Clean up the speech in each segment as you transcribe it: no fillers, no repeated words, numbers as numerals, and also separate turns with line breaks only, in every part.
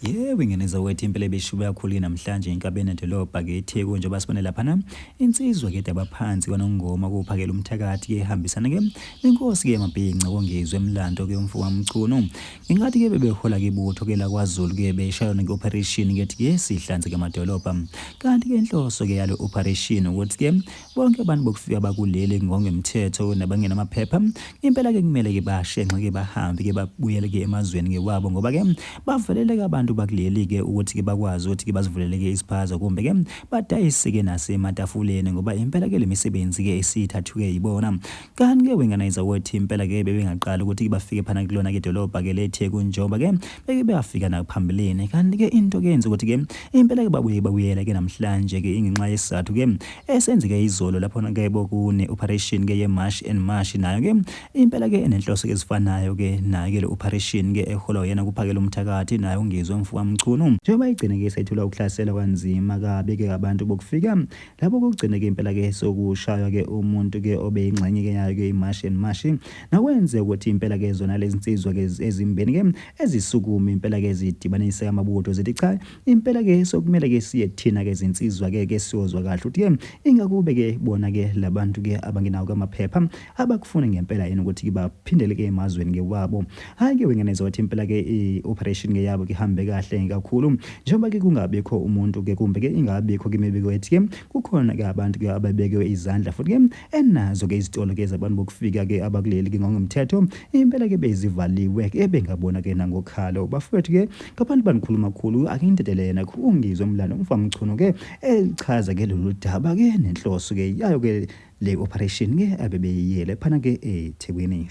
Yebo, ingane zakwethu, impela ebeshuba kakhulu namhlanje inkabeni edolobha ke eTheku, njengoba sibone laphana insizwa ke edaba phansi kwaNongoma kuphakela umthakathi ke ehambisana ke nenkosi ke yamabhinca kongezwe emlando ke umfo kaMchunu. Ngenkathi ke bebehola ke ibutho ke lakwaZulu ke beshaywa ke operation ke ethi ke sihlanze ke amadolobha. Kanti ke inhloso ke yalo operation ukuthi ke bonke abantu bokufika bakuleli ngokungemthetho nabangenamaphepha impela ke kumele ke bashenxe ke bahambe ke babuyele ke emazweni ke wabo, ngoba ke baveleleke abantu bakuleli ke ukuthi ke bakwazi ukuthi ke bazivulele ke isiphaza kumbe ke badayise ke nasematafuleni, ngoba impela ke le misebenzi ke esithathuke yibona. Kanti ke wengane zakwethu, impela ke bebengaqali ukuthi ke bafike phana kulona ke dolobha ke leTheku, njengoba ke beke bafika naphambilini. Kanti ke into ke yenza ukuthi ke impela ke babuye babuyela ke namhlanje ke ingenxa yesizathu ke esenzeke izolo, lapho ke bokune operation ke ye March and March, nayo ke impela ke enenhloso ezifanayo ke nayo ke le operation ke eholwa yena kuphakela umthakathi naye uNgizwe mfo kaMchunu, njengoba igcine ke sethula ukuhlasela kanzima kabi ke abantu bokufika lapho kugcine ke impela ke sokushaywa ke umuntu ke obeyingxenye ke yayo ke iMarch and March, nakwenze ukuthi impela ke zona lezi nsizwa ke ezimbeni ke ezisukume impela ke zidibanise amabutho, zithi cha, impela ke sokumele ke siye thina ke zinsizwa ke ke siyozwa kahle ukuthi ke ingakube ke bona ke labantu ke abangenawo kamaphepha abakufuna ngempela yini ukuthi baphindele ke emazweni ke wabo. Hayi ke wengane zakwethu, impela ke i-operation ke yabo ke ihambe kahle kakhulu, njengoba ke kungabikho umuntu ke kumbe ke ingabikho ke imibiko ethi ke kukhona ke abantu ke ababekiwe izandla, futhi ke enazo ke izitolo ke zabantu bokufika ke abakuleli ke ngokungemthetho impela ke bezivaliwe ke bengabona ke nangokhalo. Bafowethu ke, ngabantu banikhuluma kakhulu, ake ngidedele yena uNgizwe Mlando umfamchunu ke echaza ke lolu daba ke nenhloso ke yayo ke le operation ke abebeyiyele phana ke eThekwini.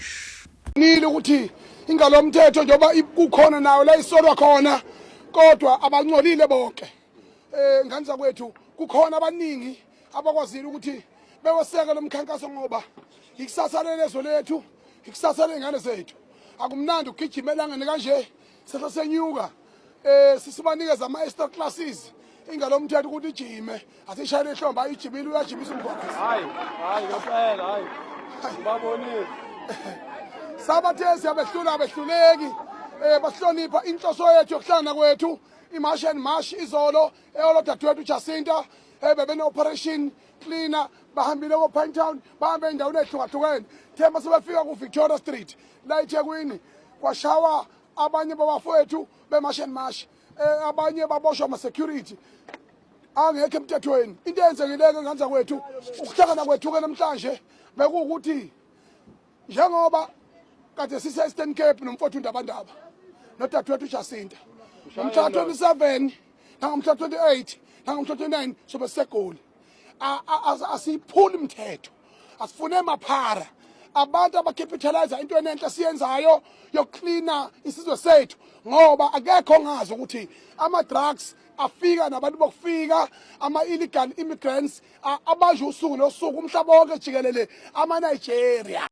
Nile ukuthi ingalo yomthetho njengoba kukhona nayo la isolwa khona, kodwa abancolile bonke. Ngane zakwethu, kukhona abaningi abakwazile ukuthi beweseke lo mkhankaso, ngoba ikusasa lelezwe lethu, ikusasa ley'ngane zethu. Akumnandi ukugijima elangeni kanje, sehla senyuka, sisibanikeza ama-extra classes ingalo mthetho ukuthi ijime, asishayele ihlombe, ayijimile, uyajimisa umkhwanazi.
Hayi, hayi ngempela, hayi. Babonile.
Sabathe siyabehlula, abehluleki. Basihlonipha inhloso yethu yokuhlangana kwethu iMarch and March izolo eyolo dadewethu Jacinta, bebene operation cleaner, bahambile ko Pinetown, bahambe endaweni ehlukahlukene. Thema sebefika ku Victoria Street la eThekwini, kwashawa abanye babafowethu beMarch and March, abanye baboshwa ama security angekho emthethweni. Into eyenzekileke nganza kwethu ukuhlangana kwethu ke namhlanje bekuwukuthi njengoba kade sise Eastern Cape nomfowethu Ndabandaba nodadewethu Jacinta ngomhla 27 nangomhla 28 nangomhla 29 sobe siseGoli. Asiyiphuli umthetho, asifune maphara abantu abacapitalize into enenhle siyenzayo yokuklina isizwe sethu, ngoba akekho ongazi ukuthi ama-drugs afika nabantu bokufika, ama-illegal immigrants abanjwe usuku nosuku umhlaba wonke jikelele, ama-Nigeria.